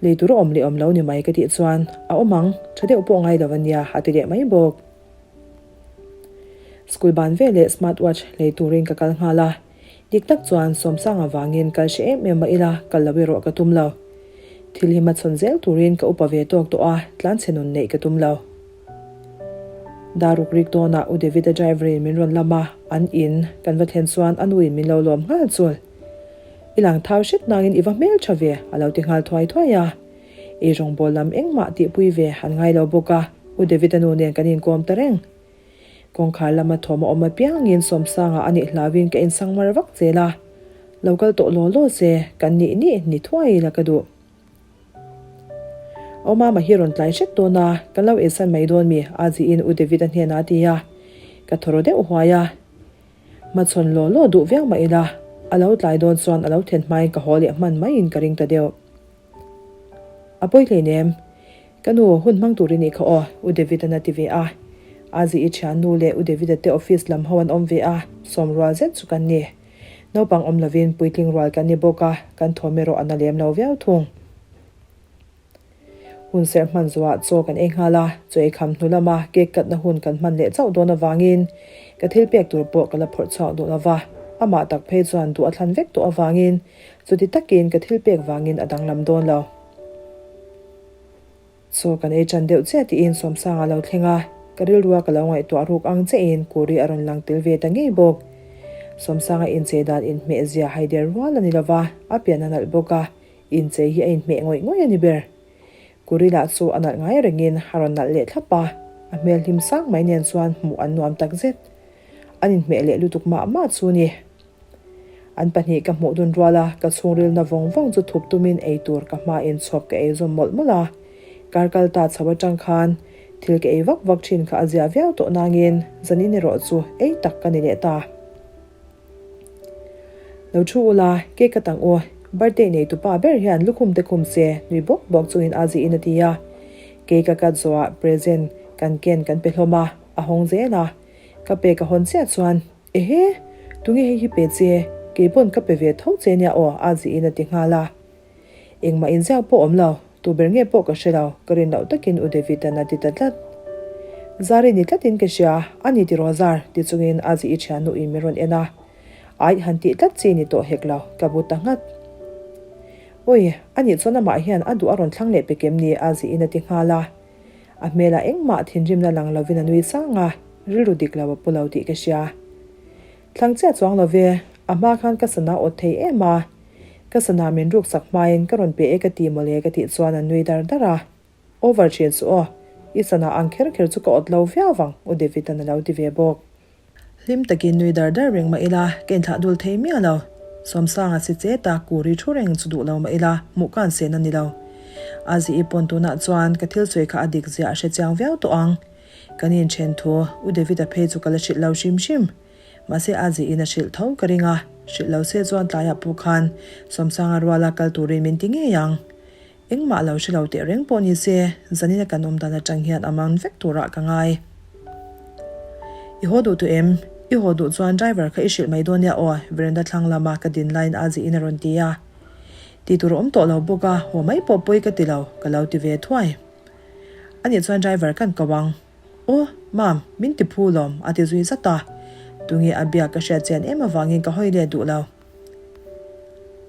Lei tur a awm leh awm lo ni mai ka tih chuan, a awm ang, tha deuh pawh ngai lo a nia a ti leh mai bawk. School ban veleh smart watch lei turin ka kal nghal a, dik tak chuan Sawmsang avangin kal hre em em mah ila kal lo erawh ka tum lo. Thil hi hmachhawn zel turin ka upa ve tawk tawh a, tlanchhe nun neih ka tum lo. Daruk rik dawnah U David-a driver-in min rawn lam a, an in kan va thlen chuan a nuin min lo lawm nghal chul. I lang thau hret nangin i va hmel tha ve, a lo ti nghal thuai thuai a. Ei rawngbawl lam engmah tihpui ve an ngai lo bawk a, U David-a nu nen kan inkawm ta reng. Kawngkhar lama thawm a awm apiangin Sawmsanga a nih hlauin ka insangmar vak zel a, lo kal tawh law law se kan nih nih ni thuai ila ka duh. Aw mama hi rawn tlai hret dawn a, kan lo eisan mai dawn mi? a ziin U David-a hnenah a ti a, ka thaw ro deuh huai a. Hmachhawn law law duh viau mah ila, a lo tlai dawn chuan a lo then hmain ka haw leh hman maiin ka ring ta deuh. A pawi hleinem, ka nu hun hmang tur i nih kha aw, U David-an a ti ve a. Azi i thian nu leh U David-a te office lam ho an awm ve a, sawm rual zet chu kan ni. Naupang awm lovin puitling rual kan ni bawk a, kan thawm erawh a na lem lo viau thung. Hun serh hman zuah chaw kan ei nghal a, chaw ei kham hnu lama cake cut na hun kan hman leh chauh dawn avangin ka thil pek tur pawh ka la phawrh chhuak duh lova, amah tak phei chuan duh a thlan vek tawh avangin chuti takin ka thil pek vangin a danglam dawn lo. Chaw kan ei tan deuh chiah tiin Sawmsanga lo thleng a, ka rilrua ka lo ngaihtuah ruk ang chiahin Kuri a rawn lang tel ve ta ngei bawk. Sawmsanga inchei dan inhmeh zia haider rual a ni lova, a pian a nalh bawk a, Inchei hi a inhmeh ngawih ngawih a ni ber. Kuri lah chu a nalh ngai rengin a rawn nalh leh thlap a, a hmel hlim sang mai nen chuan hmuh an nuam tak zet. An inhmeh leh lutuk mah mah chu ni. An pahnih ka hmuh dun rual a, ka chhungrilna vawng vawng chu thup tumin ei tur ka hma inchhawp ka ei zawm mawlh mawlh a. Kar kal ta chho atang khan thil ka ei vak vak thin kha a zia viau tawh nangin zanin erawh chu ei tak ka ni leh ta. Lo thu ula, cake ka tang u, birthday nei tupa ber hian lukhum te khum se nui bawk bawk chungin a zihin a ti a. Cake a cut zawhah present kan ken kan pe hlawm a, a hawng zel a. Ka pek a hawn chiah chuan, Ehe! Tunge hei hi pe che? Keipawn ka pe ve tho che nia aw a zihin a ti nghal a. Engmah inziak pawh awm lo, tu ber nge pawh ka hre lo, ka rin loh takin U David-a'n a ti ta tlat. Zari ni tlatin ka hria, a ni tiraw Zar? ti chungin a zi i thiannu-in min rawn en a. Aih han tih tlat chi ni tawh hek lo, ka bu ta nghat. Awi, a nih chuan amah hian a duh a rawn thlang leh pek em ni? a ziin a ti nghal a. A hmelah engmah thinrimna lang lovin a nui sang a, rilru dik lo a pu lo tih ka hria. Thlang chiah chuang lo ve, a hma khan ka sana awt thei em a, ka sana min ruk sak hmain ka rawn pe e ka ti mawle ka tih chuan an nui dar dar a. Over thin chu aw, i sana ang kher kher chu ka awt lo viau vang U David-a'n a lo ti ve bawk. Hlim takin nui dar dar reng mah ila ka inthlah dul thei miah lo. Sawmsanga si che ta Kuri thu reng chu duh lo mah ila hmuh ka an sen a ni lo. A zi i pawn tunah chuan ka thil sawi kha a dik zia a hre chiang viau tawh ang. Kan inthen thu U David-a phei chu ka la hrilh lo hrim hrim. Mahse a zihin a hrilh tho ka ring a, hrilh lo se chuan tlaiah pawh khan Sawmsanga ruala kal turin min ti ngei ang. Engmah lo hre lo teh reng pawh ni se, zanina kan awm dan atang hian a mang vek turah ka ngai. I haw duh tu em? I haw duh chuan driver kha i hrilh mai dawn nia aw, veranda thlang lama ka din laiin a zihin a rawn ti a. Ti tur a awm tawh lo bawk a, haw mai pawh pawi ka ti lo, ka lo ti ve thuai. Anih chuan driver kan ko ang. Aw, Mam, min ti phu lawm, a ti zui zat a. Tunge a biak ka hriat chian em avangin ka hawi let duh lo.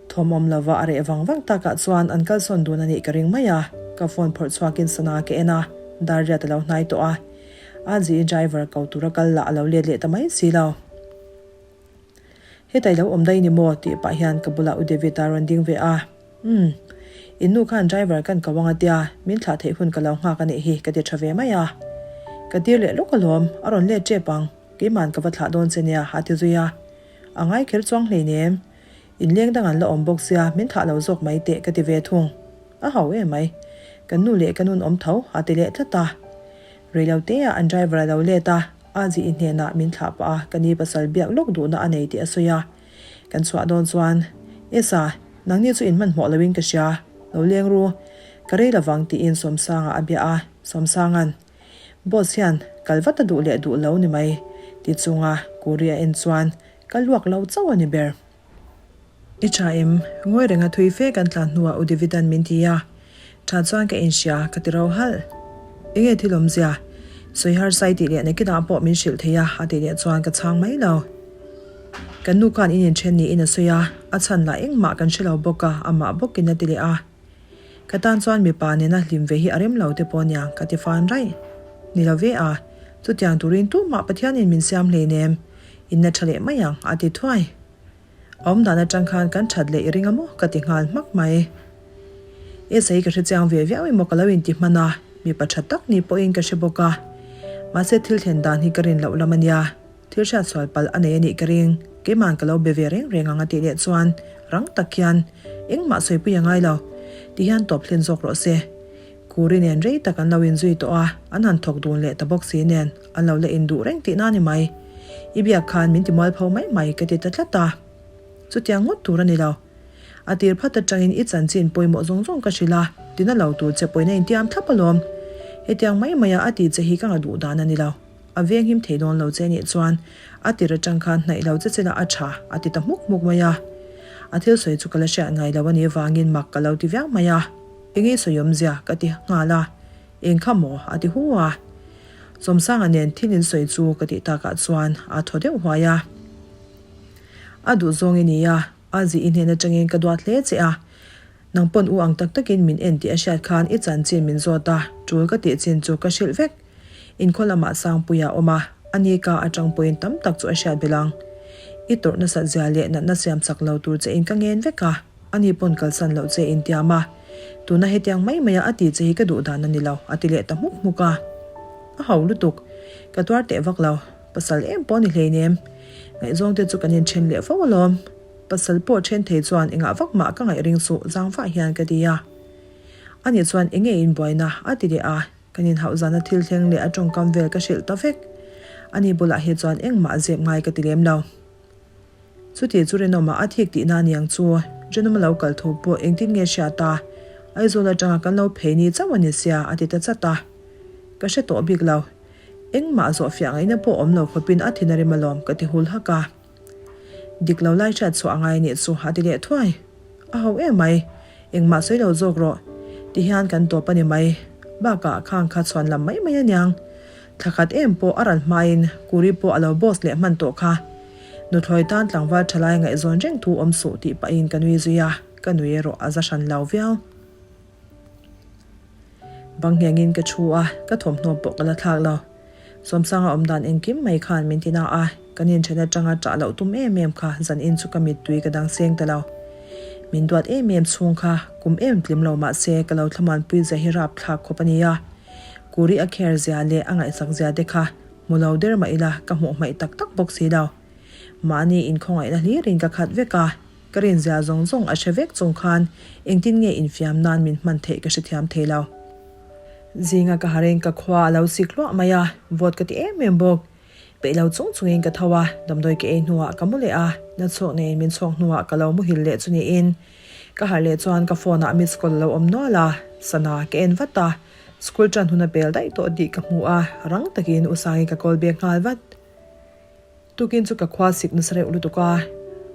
Thawm awm lova a reh vang vang takah chuan an kalsawn dun a nih ka ring mai a. Ka phone phawrh chhuakin sana ka en a, dar riat a lo hnai tawh a. A zi driver ko tura kal lah a lo let leh ta mai si lo. Hetah i lo awm daih ni maw? tih pah hian ka bulah U David a rawn ding ve a. Umm. In nu khan driver kan ko ang a tia, min thlah theih hun ka lo nghak a nih hi ka ti tha ve mai a. Ka tir leh lawk alawm, a rawn let tep ang, keiman ka va thlah dawn che nia a ti zui a. A ngai kher chuang hleinem. In leng dang an la awm bawk sia, min thlah lo zawk mai teh ka ti ve thung. A hau em mai. Kan nu leh ka nun awm tho a ti leh tlat a. Reiloteah an driver a lo let a. Azi i hnenah min thlah pah a, ka ni pasal biak lawk duhna a nei tih a sawi a. Kan chhuah dawn chuan, Esa, nangni chu in hmanhmawh loin ka hria, lo leng ru. Ka rei lovang tiin Sawmsanga a bia a, Sawmsanga'n, Boss hian kal vat a duh leh duh lo ni mai, ti chunga Kuri a en chuan, Ka luak lo chauh a ni ber. I tha em? Ngawi renga thui fe kan tlan hnuah U Davida'n min ti a. Tha chuan ka inhria, ka ti ro halh. Enge thil awmzia? Sawi harsa i tih leh nakinah pawh min hrilh thei a, a tih leh chuan ka chhang mai lo. Kan nu khan in inthen niin a sawi a, a chhan lah engmah kan hre lo bawk a, amah bawkin a ti leh a. Ka tan chuan mipa nena hlim ve hi a rem lo te pawh aniang ka ti fan raih. Ni lo ve a, chutiang turin tumah Pathianin min siam hleinem, inna tha leh mai ang, a ti thuai. A awm dan atang khan kan that leh i ring a maw ka ti nghal hmak mai. Esa hi ka hre chiang ve viau emaw ka lo inti hman a, mipa tha tak ni pawhin ka hre bawk a. Mahse thil thlen dan hi ka rin loh lam a nia, thil hriat sual palh a nei a nih ka ring, keima'n ka lo be ve reng reng ang a tih leh chuan rang tak hian engmah sawipui a ngai lo, ti hian tawp hlen zawk rawh se. Kuri nen rei tak an lo inzui tawh a, an han thawk dun leh ta bawk si nen an lo la induh reng tihna a ni mai. I biak khan min ti mualpho mai mai ka ti ta tlat a. Chutiang ngawt tur a ni lo. A tir phat atangin i chanchin pawimawh zawng zawng ka hrilh a, tina lo tur che pawhin a intiam thlap alawm. Hetiang mai maia a ti che hi ka ngaduh dan a ni lo. A venghim thei dawn lo che nih chuan a tir atang khan hnaih lo che che la a tha, a ti ta hmuk hmuk mai a. A thil sawi chu ka la hriat ngai lo a nih vangin mak ka lo ti viau mai a. Enge sawi awmzia ka ti nghal a, eng kha maw a ti hu a. Sawmsanga nen thil in sawi chu ka tih takah chuan a thaw deuh huai a. A duh zawng i ni a, a zi i hnen atangin ka duat hle che a. Nang pawn u ang tak takin min en tih a hriat khan i chanchin min zawt a, tul ka tih chin chu ka hrilh vek. Inkhaw lamah Sangpuia a awm a, a ni ka atang pawhin tam tak chu a hriat belh ang. I tawrh nasat zia leh natna siam chak lo tur che in ka ngen vek a. Ani pawn kalsan loh che intiam a, tuna hetiang mai maia a ti che hi ka duh dan a ni lo, a ti leh ta hmuk hmuk a. A ho lutuk, ka tuar teh vak lo, pasal em pawh a ni hleinem. Ngaihzawng te chu kan inthen leh fo alawm, pasal pawh then thei chuan engah vak mah ka ngaih ring suh zang vah hian ka ti a. Ani chuan enge inbuaina a ti leh a, kan inhauh zana thil thleng leh a tawngkam vel ka hrilh ta vek. Ani bulah hi chuan engmah zep ngai ka ti lem lo. Chuti chu Rinawma a thik tihna aniang chu Rinawma lo kal thu pawh engtin nge hriat a, Aizawl atanga kan lo phei ni chauh a ni sia a ti ta chat a. Ka hre tawh bik lo. Engmah zawh fiah ngaihna pawh awm lo khawpin a thin a rim alawm ka ti hul hak a. Dik lo lai hriat chhuah a ngai anih chu a ti leh thuai. A ho em mai. Engmah sawi lo zawk rawh. Ti hian kan tawp a ni mai. Bakah khang kha chhuan lam mai mai aniang. Thla khat em pawh a ral hmain Kuri pawh a lo boss leh hman tawh kha. Nuthlawi tan tlangval thalai ngaihzawn reng thu awm suh tih pahin ka nui zui a, ka nui erawh a za hran lo viau. Bang nghengin ka thu a, ka thawmhnaw pawh ka la thlak lo. Sawmsanga awm dan engkim mai khan min ti na a, kan inthen atanga ṭah loh tum em em kha zanin chu ka mittui ka dang seng ta lo. Min duat em em chhung kha kum em tlim lo mah se ka lo thlamuanpui zia hi rapthlak khawp a nia. Kuri a care zia leh a ngaihsak zia te kha Hmu lo der mah ila ka hmuh hmaih tak tak bawk si lo. Mahni inkhawngaihna hlirin ka khat vek a, ka rinzia zawng zawng a hre vek chung khan engtin nge infiam nan min hman theih ka hrethiam thei lo. Zinga ka harin ka khua a lo sik hluah mai a, vawt ka ti em em bawk. Peih lo chung chungin ka tho a, damdawi ka ei hnuah ka mu leh a, na chhuak neiin min chhuak hnuah ka lo muhil leh chu niin. Ka harh leh chuan ka phone ah miss call a lo awm nual a, sana ka en vat a, School ṭan hun a pel daih tawh tih ka hmu a, rang takin U Sangi ka call bek nghal vat. Tukin chu ka khua sik nasa reuh lutuk a,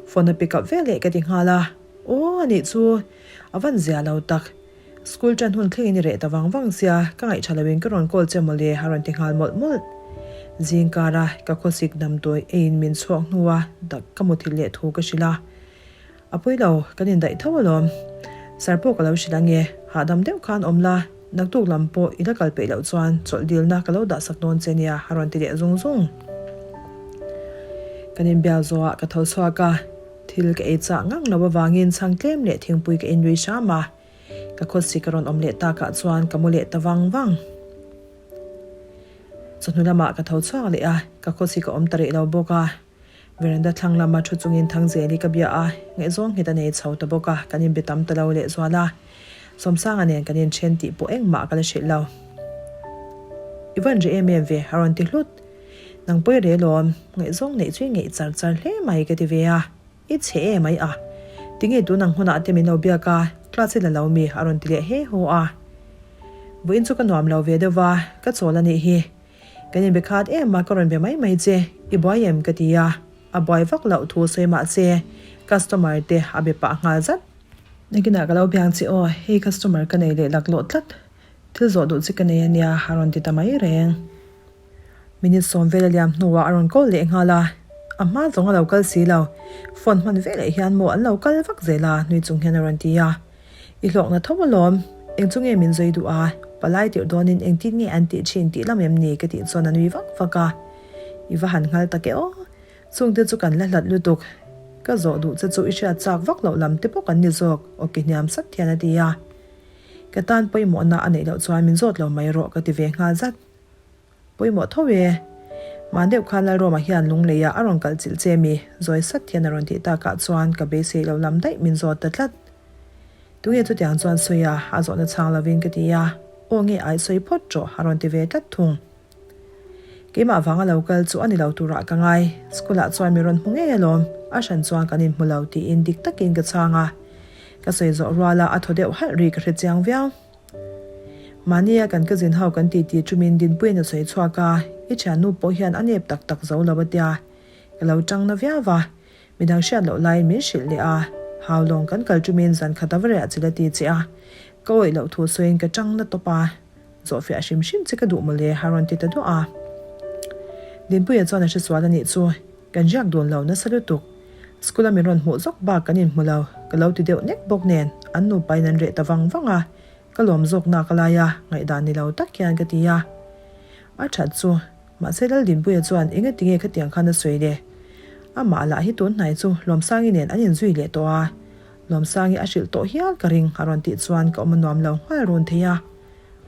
phone a pick up veleh ka ti nghal a, Aw anih chu, a van zia lo tak. School ṭan hun thlengin i reh ta vang vang sia, ka ngaihṭha loin ka rawn call che mawle a rawn ti nghal mawlh mawlh. Zingkara ka khawsik damdawi eiin min chhuak hnua dak ka muthilh leh thu ka hrilh a. A pawi lo, kan indaih tho alawm. Sir pawh ka lo hrilh ange, hahdam deuh khan awm la, naktuk lam pawh i la kal peih loh chuan chawlh dilna ka lo dah sak dawn che nia a rawn ti leh zung zung. Kan inbial zawhah ka tho chhuak a, thil ka ei chah ngang lo avangin chhang tlem leh thingpui ka inrui hram a, ka khawsik a rawn awm leh takah chuan ka mu leh ta vang vang. Chawhnu lamah ka tho chhuak leh a, ka khawsik a awm ta rih lo bawk a. Veranda thlang lama thu chungin Thangzeli ka bia a, ngaihzawng nghet a nei chho ta bawk a, kan inbe tam ta lo lehzual a. Sawmsanga nen kan inthen tih pawh engmah ka la hrilh lo. I van ri em em ve, a rawn ti hlut. Nang pawi rel awm, ngaihzawng neih chu i ngeih char char hle mai ka ti ve a, i chhe e mai a. Tinge tun ang hunah te min lo biak a, class i la lo mi a rawn ti leh he haw a. Vawiin chu ka nuam lo ve deuh va, ka chawl a nih hi. Kan inbe khat em a ka rawn be mai mai che, i buai em ka ti a, a buai vak loh thu sawi mah se customer te a be pah nghal zat. Nakinah ka lo biang che aw, hei customer ka nei leh laklawh tlat, thil zawh duh che ka nei ania a rawn ti ta mai reng. Minute sawm vel a liam hnuah a rawn call leh nghal a, a hma zawng a lo kal si lo, phone hman veleh hian maw an lo kal vak zel a nui chung hian a rawn ti a. I hlawkna tho alawm, eng chu nge min zui duh a, palai tirh dawnin engtin nge an tih thin tih lam em ni ka tih chuan a nui vak vak a. I va han nghal tak e aw, chungte chu kan la hlat lutuk, ka zawh duh che chu i hriat chak vak loh lam te pawh kan ni zawk aw ki hniam sat hian a ti a. Ka tan pawimawhna a neih loh chuan min zawt lo mai rawh ka ti ve nghal zat. Pawimawh tho e. Mah deuh khan Lalroma hian lungleiah a rawn kalh chilh che mi, zawi sat hian a rawn tih takah chuan ka beisei lo lam daih min zawt ta tlat. Tunge chutiang chuan sawi a, a zawhna chhang lovin ka ti a, aw nge ai sawi phawt rawh a rawn ti ve tlat thung. Keimah vanga lo kal chu a ni lo turah ka ngai, school ah chuan mi rawn hmu ngei alawm, a hran chuan kan inhmu lo tiin dik takin ka chhang a, ka sawi zawh ruala a thaw deuh halh ri ka hre chiang viau. Mahnia kan cousin ho kan titi chumin Dinpuiin a sawi chhuak a, i thiannu pawh hian a nep tak tak zo lo a tia. Ka lo tang na viau va, midang hriat loh laiin min hrilh leh a, hau lawng kan kal chumin zan khat a va riah chil a ti che a, ka awih loh thu sawiin ka tang na tawp a, zawhfiah hrim hrim che ka duh mawle a rawn ti ta duah a. Dinpuia chuan a hresual a nih chu. Kan riak dun lo nasa lutuk. School a min rawn hmuh zawk bak kan inhmu lo, ka lo ti deuh nek bawk nen an nupa in an reh ta vang vang a, ka lawm zawk nak lai a, ngaihdan ni lo tak hian ka ti a. A that chu, mahse Laldinpuia chuan engati nge khatiang khan a sawi le? Amah lah hi tun hnai chu Lawmsangi nen an inzui leh tawh a, Lawmsangi a hrilh tawh hial ka ring a rawn tih chuan ka awm a nuam lo nghal run thei a.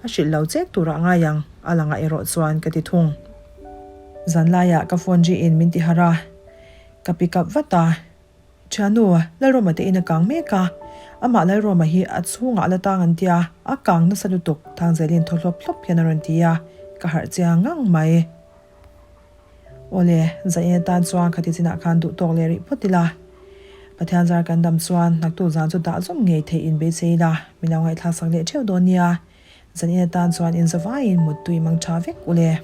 A hrilh lo chek turah ngai ang, a langah erawh chuan ka ti thung. Zanlaiah ka phone ri in min ti harh a, ka pick up vat a. Thiannu, Lalroma te in a kang mek a, amah Lalroma hi a chhungah a la tang an tia, a kang nasa lutuk, Thangzelin thaw hlawp hlawp hian a rawn ti a, ka harh chiang ngang mai. Awle, zaih atan chuan khati chinah khan duh tawk leh rih phawt ila. Pathian zar kan dam chuan naktuk zan chu dah zawm ngei theih in beisei ila, min lo ngaihthlak sak leh theuh dawn nia. Zan in atan chuan in zavaiin muttui mang tha vek ule.